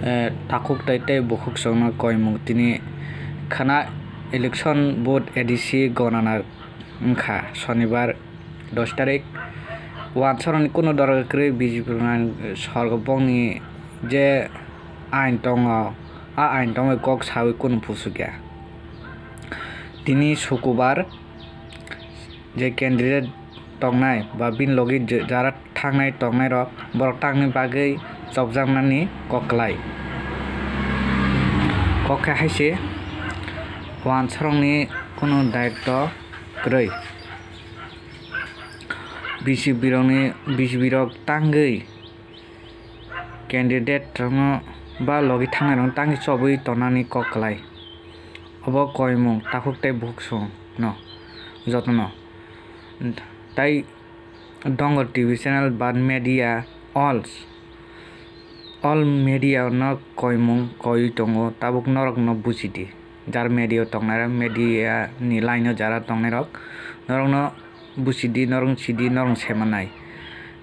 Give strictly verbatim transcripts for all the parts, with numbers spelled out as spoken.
Eh, takhuk tai tei bukhuk chwngno koimung tini khna election vote A D C gonana wngkha Sonibar dos tarik. Wansarokni kunu dorga kwrwi B J P rwnani sorgo bongni je ain tongo, a ain tongwi kok sawi kunu pusukya. Tini Sukubar je candidate tongnai ba bini logi je-, jara thangnai tongnairok borok tangni bagwi chopjaknani kok klai. Kok khe hai se wansarokni kunu daitto kwrwi. B C P rokni, B C P rok tangwi candidate rokno ba logi thangnai rokno tangwi chobwi tongnani kok klai. Obo koimung takhuk tei bukhuk song no jotono. Tai Dongor T V channel ba media all, all media no koimung koiwi tongo, tabuk norok no buji di. Jar media tongnai, media ni line o jara tongnai rok, norok no buji di, norok sidi, norok semanai.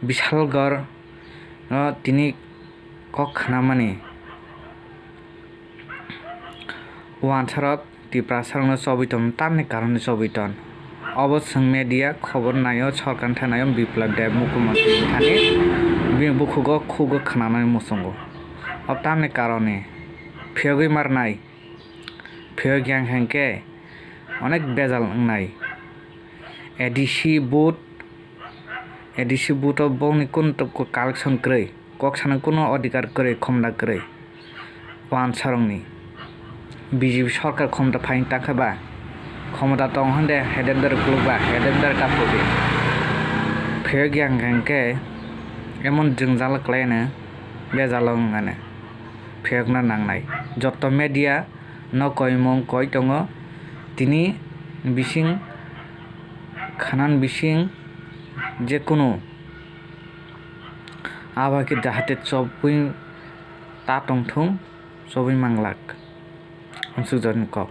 Bishalgarh no tini kok khnamani wansarok Tiprasarokno chobwi ton, tamni karonwi chobwi ton. Obo chwng media khobor naio, sorkar thanaio Biplab Deb mukhyamantri thani bini bukhugo khugo khwnanani muchungo. Ob tamni karoni phiyogwi marnai, phiyogya hwnkhe onek bejal wngnai. A D C vote, A D C vote o bongni kunu collection kwrwi, kok sana kunu odhikar kwrwi, khomda kwrwi. Wansarokni B J P sorkar khomda phaini takha ba, khomda tong hwnde hedendor kuluk ba, hedendor kapudi. Phiyok yang hwnkhe emon jwngjal kwlaino bejalo wngmani phiyokna nangnai. Jotto media no koimung koi tongo, tini bising khanan bising jekunu abo hai khe jahate chobwi ta tongthung, chobwi manglak. Amsukjani kok.